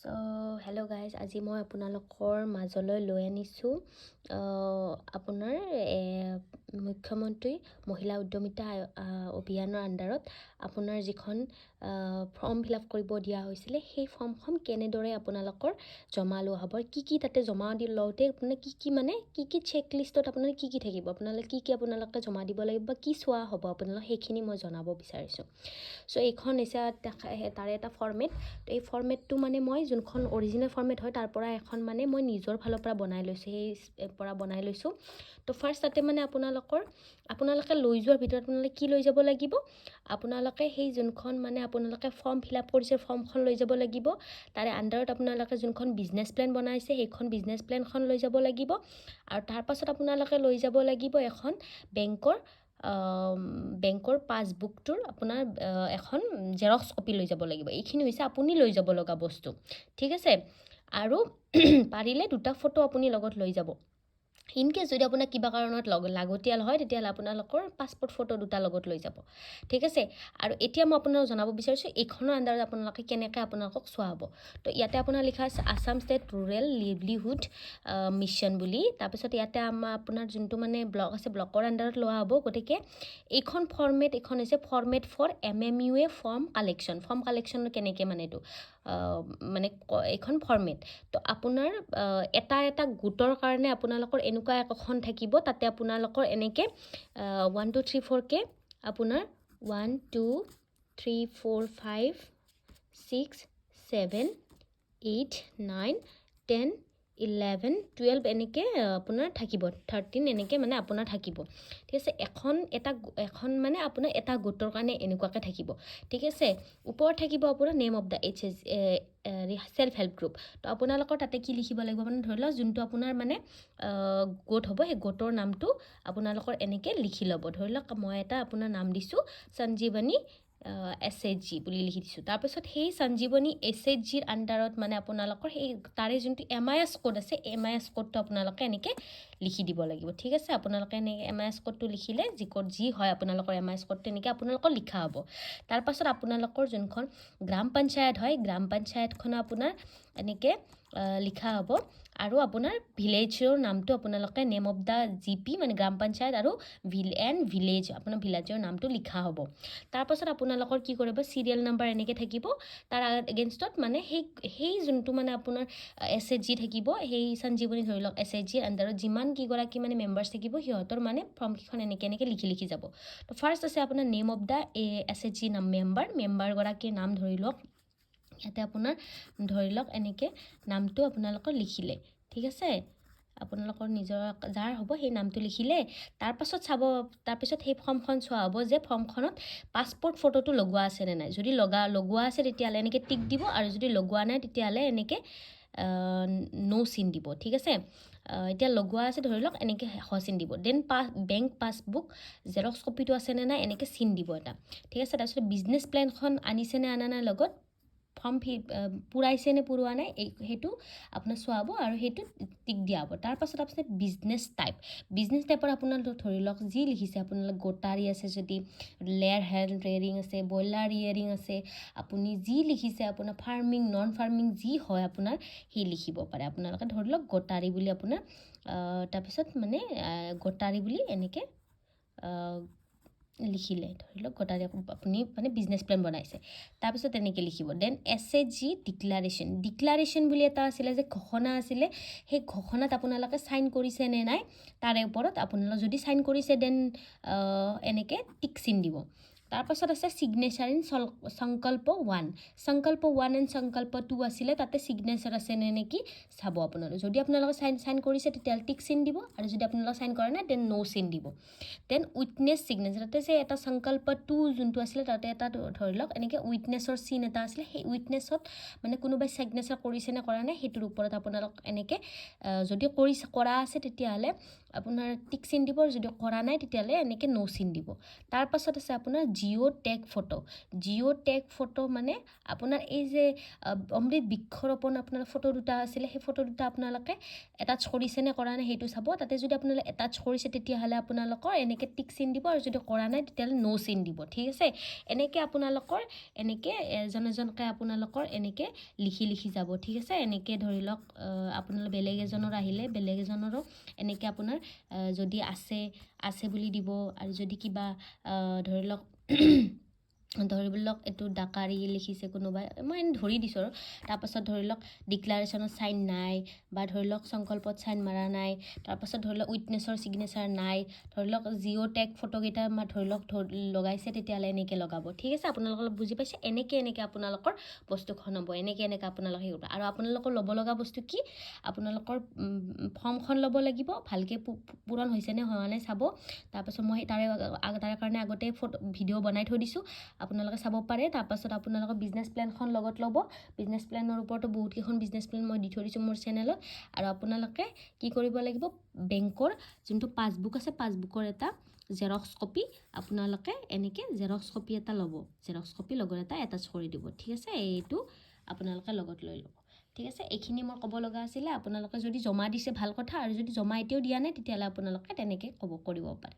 চ' hello' guys, আজি মই আপোনালোকৰ মাজলৈ লৈ আনিছোঁ আপোনাৰ মুখ্যমন্ত্ৰী মহিলা উদ্যমিতা অভিযানৰ আণ্ডাৰত আপোনাৰ যিখন ফৰ্ম ফিল আপ কৰিব দিয়া হৈছিলে, সেই ফৰ্মখন কেনেদৰে আপোনালোকৰ জমা লোৱা হ'ব, কি কি তাতে জমা দি লওঁতে আপোনাৰ কি কি, মানে কি কি চেক লিষ্টত আপোনাৰ কি কি থাকিব, আপোনালোকে কি কি আপোনালোকে জমা দিব লাগিব বা কি চোৱা হ'ব আপোনালোক, সেইখিনি মই জনাব বিচাৰিছোঁ। চ' এইখন হৈছে তাৰে এটা ফৰ্মেট। এই ফৰ্মেটটো মানে মই যোনখন অৰিজিনেল ফৰ্মেট হয়, তাৰ পৰা এখন মানে মই নিজৰ ফালৰ পৰা বনাই লৈছোঁ, সেই পৰা বনাই লৈছোঁ। তো ফাৰ্ষ্ট তাতে মানে আপোনালোকে লৈ যোৱাৰ ভিতৰত আপোনালোকে কি লৈ যাব লাগিব? আপোনালোকে সেই যোনখন মানে আপোনালোকে ফৰ্ম ফিল আপ কৰিছে, ফৰ্মখন লৈ যাব লাগিব। তাৰে আণ্ডাৰত আপোনালোকে যোনখন বিজনেছ প্লেন বনাইছে, সেইখন বিজনেছ প্লেনখন লৈ যাব লাগিব। আৰু তাৰপাছত আপোনালোকে লৈ যাব লাগিব এখন বেংকৰ পাছবুকটোৰ আপোনাৰ এখন জেৰক্স কপি লৈ যাব লাগিব। এইখিনি হৈছে আপুনি লৈ যাব লগা বস্তু, ঠিক আছে? আৰু পাৰিলে দুটা ফটো আপুনি লগত লৈ যাব। ইন কেছ যদি আপোনাক কিবা কাৰণত লাগতিয়াল হয়, তেতিয়াহ'লে আপোনালোকৰ পাছপৰ্ট ফটো দুটা লগত লৈ যাব, ঠিক আছে? আৰু এতিয়া মই আপোনাক জনাব বিচাৰিছোঁ, এইখনৰ আণ্ডাৰত আপোনালোকে কেনেকৈ আপোনালোকক চোৱা হ'ব। তো ইয়াতে আপোনাৰ লিখা আছে Assam state rural livelihood mission বুলি। তাৰপিছত ইয়াতে আমাৰ আপোনাৰ যোনটো মানে ব্লক আছে, ব্লকৰ আণ্ডাৰত লোৱা হ'ব। গতিকে এইখন ফৰ্মেট, এইখন হৈছে format for MMUA form collection. Form collection কেনেকৈ মানে এইটো মানে এইখন ফৰ্মেট। তো আপোনাৰ এটা এটা গোটৰ কাৰণে আপোনালোকৰ এনেকুৱা একোখন থাকিব। তাতে আপোনালোকৰ এনেকৈ ওৱান টু থ্ৰী ফ'ৰকৈ আপোনাৰ 1, 2, 3, 4, 5, 6, 7, 8, 9, 10, 11, 12 এনেকৈ আপোনাৰ থাকিব, 13 এনেকৈ মানে আপোনাৰ থাকিব, ঠিক আছে? এখন এটা এখন মানে আপোনাৰ এটা গোটৰ কাৰণে এনেকুৱাকৈ থাকিব, ঠিক আছে? ওপৰত থাকিব আপোনাৰ name of the HH self help group। তো আপোনালোকৰ তাতে কি লিখিব লাগিব? মানে ধৰি লওক যোনটো আপোনাৰ মানে গোট হ'ব, সেই গোটৰ নামটো আপোনালোকৰ এনেকৈ লিখি ল'ব। ধৰি লওক মই এটা আপোনাৰ নাম দিছোঁ, সঞ্জীৱনী এছএইচজি বুলি লিখি দিছোঁ। তাৰপিছত সেই সঞ্জীৱনী এছএইচজিৰ আণ্ডাৰত মানে আপোনালোকৰ সেই তাৰে যোনটো এমআইএছ ক'ড আছে, এমআইএছ ক'ডটো আপোনালোকে এনেকৈ লিখি দিব লাগিব, ঠিক আছে? আপোনালোকে এনেকৈ এমআইএছ ক'ডটো লিখিলে, যি ক'ড যি হয় আপোনালোকৰ এমআইএছ ক'ডটো এনেকৈ আপোনালোকৰ লিখা হ'ব। তাৰপাছত আপোনালোকৰ যোনখন গ্ৰাম পঞ্চায়ত হয়, গ্ৰাম পঞ্চায়তখনো আপোনাৰ এনেকৈ লিখা হ'ব। আৰু আপোনাৰ ভিলেজৰ নামটো আপোনালোকে name of the GP, মানে গ্ৰাম পঞ্চায়ত আৰু এণ্ড ভিলেজ, আপোনাৰ ভিলেজৰ নামটো লিখা হ'ব। তাৰপাছত আপোনালোকৰ কি কৰিব? চিৰিয়েল নাম্বাৰ এনেকৈ থাকিব। তাৰ এগেইনষ্টত মানে সেই যোনটো মানে আপোনাৰ এছএইচজি থাকিব, সেই সঞ্জীৱনী ধৰি লওক এছএইচজিৰ আণ্ডাৰত যিমান কেইগৰাকী মানে মেম্বাৰ্ছ থাকিব, সিহঁতৰ মানে ফৰ্মকেইখন এনেকৈ এনেকৈ লিখি লিখি যাব। তো ফাৰ্ষ্ট আছে আপোনাৰ name of the SHG নাম মেম্বাৰ, মেম্বাৰগৰাকীৰ নাম। ধৰি লওক ইয়াতে আপোনাৰ ধৰি লওক এনেকৈ নামটো আপোনালোকৰ লিখিলে, ঠিক আছে? আপোনালোকৰ নিজৰ যাৰ হ'ব, সেই নামটো লিখিলে। তাৰপাছত চাব, তাৰপিছত সেই ফৰ্মখন চোৱা হ'ব যে ফৰ্মখনত পাছপৰ্ট ফটোটো লগোৱা আছে নে নাই। যদি লগোৱা আছে, তেতিয়াহ'লে এনেকৈ টিক দিব আৰু যদি লগোৱা নাই, তেতিয়াহ'লে এনেকৈ ন' চিন দিব, ঠিক আছে? এতিয়া লগোৱা আছে, ধৰি লওক এনেকৈ হ চিন দিব। Then bank passbook Xerox কপিটো আছেনে নাই, এনেকৈ চিন দিব এটা, ঠিক আছে? তাৰপিছত বিজনেছ প্লেনখন আনিছে নে আনা নাই লগত, ফৰ্ম পূৰাইছে নে পূৰোৱা নাই, এই সেইটো আপোনাৰ চোৱা হ'ব আৰু সেইটো টিক দিয়া হ'ব। তাৰপাছত আপোনাৰ বিজনেছ টাইপ। বিজনেছ টাইপৰ আপোনাৰ ধৰি লওক যি লিখিছে আপোনালোক, গোটাৰী আছে যদি, লেয়াৰ হেন ৰেয়াৰিং আছে, ব্ৰইলাৰ ৰিয়েৰিং আছে, আপুনি যি লিখিছে, আপোনাৰ ফাৰ্মিং, নন ফাৰ্মিং যি হয় আপোনাৰ, সেই লিখিব পাৰে আপোনালোকে। ধৰি লওক গোটাৰী বুলি আপোনাৰ, তাৰপিছত মানে গোটাৰী বুলি এনেকৈ লিখিলে। ধৰি লওক গোটাৰী আপুনি মানে বিজনেছ প্লেন বনাইছে, তাৰপিছত তেনেকৈ লিখিব। Then SHG declaration. Declaration বুলি এটা আছিলে যে ঘোষণা আছিলে, সেই ঘোষণাত আপোনালোকে চাইন কৰিছে নে নাই, তাৰে ওপৰত আপোনালোকে যদি চাইন কৰিছে, then এনেকৈ টিক চিন দিব। তাৰপাছত আছে ছিগনেচাৰ ইন সংকল্প ওৱান। সংকল্প ওৱান এণ্ড সংকল্প টু আছিলে, তাতে ছিগনেচাৰ আছে নে নেকি চাব আপোনালোকে। যদি আপোনালোকে চাইন কৰিছে, তেতিয়াহ'লে টিক চিন দিব আৰু যদি আপোনালোকে চাইন কৰা নাই, then ন' চিন দিব। Then witness signature, তাতে যে এটা সংকল্প টু যোনটো আছিলে, তাতে এটা ধৰি লওক এনেকৈ উইটনেছৰ চিন এটা আছিলে, সেই উইটনেছত মানে কোনোবাই ছিগনেচাৰ কৰিছে নে কৰা নাই, সেইটোৰ ওপৰত আপোনালোক এনেকৈ যদি কৰিছে, কৰা আছে, তেতিয়াহ'লে আপোনাৰ টিক চিন দিব আৰু যদি কৰা নাই, তেতিয়াহ'লে এনেকৈ ন' চিন দিব। তাৰপাছত আছে আপোনাৰ Geo tag photo. Geo tag photo মানে আপোনাৰ এই যে অমৃত বৃক্ষৰোপণ আপোনাৰ ফটো দুটা আছিলে, সেই ফটো দুটা আপোনালোকে এটাচ কৰিছে নে কৰা নাই সেইটো চাব। তাতে যদি আপোনালোকে এটাচ কৰিছে, তেতিয়াহ'লে আপোনালোকৰ এনেকৈ টিক চিন দিব আৰু যদি কৰা নাই, তেতিয়াহ'লে ন' চিন দিব, ঠিক আছে? এনেকৈ আপোনালোকৰ এনেকৈ এজন এজনকৈ আপোনালোকৰ এনেকৈ লিখি লিখি যাব, ঠিক আছে? এনেকৈ ধৰি লওক আপোনালোক বেলেগ এজনৰ আহিলে বেলেগ এজনৰো এনেকৈ আপোনাৰ যদি আছে, আছে বুলি দিব আৰু যদি কিবা ধৰি লওক এইটো ডাকাৰী লিখিছে কোনোবাই, মই এনে ধৰি দিছোঁ আৰু। তাৰপাছত ধৰি লওক ডিক্লাৰেশ্যনত চাইন নাই বা ধৰি লওক সংকল্পত চাইন মাৰা নাই, তাৰপাছত ধৰি লওক উইটনেছৰ ছিগনেচাৰ নাই, ধৰি লওক জিঅ' টেগ ফটোকেইটা ধৰি লওক লগাইছে, তেতিয়াহ'লে এনেকৈ লগাব, ঠিক আছে? আপোনালোকে অলপ বুজি পাইছে? এনেকৈ এনেকৈ আপোনালোকৰ বস্তুখন হ'ব, এনেকৈ এনেকৈ আপোনালোকে সেই কৰিব। আৰু আপোনালোকৰ ল'ব লগা বস্তু কি? আপোনালোকৰ ফৰ্মখন ল'ব লাগিব, ভালকৈ পূৰণ হৈছেনে হোৱা নাই চাব। তাৰপাছত মই তাৰে কাৰণে আগতে ফটো ভিডিঅ' বনাই থৈ দিছোঁ, আপোনালোকে চাব পাৰে। তাৰপাছত আপোনালোকৰ বিজনেছ প্লেনখন লগত ল'ব। বিজনেছ প্লেনৰ ওপৰতো বহুতকেইখন বিজনেছ প্লেন মই দি থৈ দিছোঁ মোৰ চেনেলত। আৰু আপোনালোকে কি কৰিব লাগিব? বেংকৰ যোনটো পাছবুক আছে, পাছবুকৰ এটা জেৰক্স কপি, আপোনালোকে এনেকৈ জেৰক্স কপি এটা ল'ব, জেৰক্স কপি লগত এটা এটাচ কৰি দিব, ঠিক আছে? এইটো আপোনালোকে লগত লৈ ল'ব, ঠিক আছে? এইখিনি মোৰ ক'ব লগা আছিলে। আপোনালোকে যদি জমা দিছে, ভাল কথা, আৰু যদি জমা এতিয়াও দিয়া নাই, তেতিয়াহ'লে আপোনালোকে তেনেকৈ কৰিব পাৰে।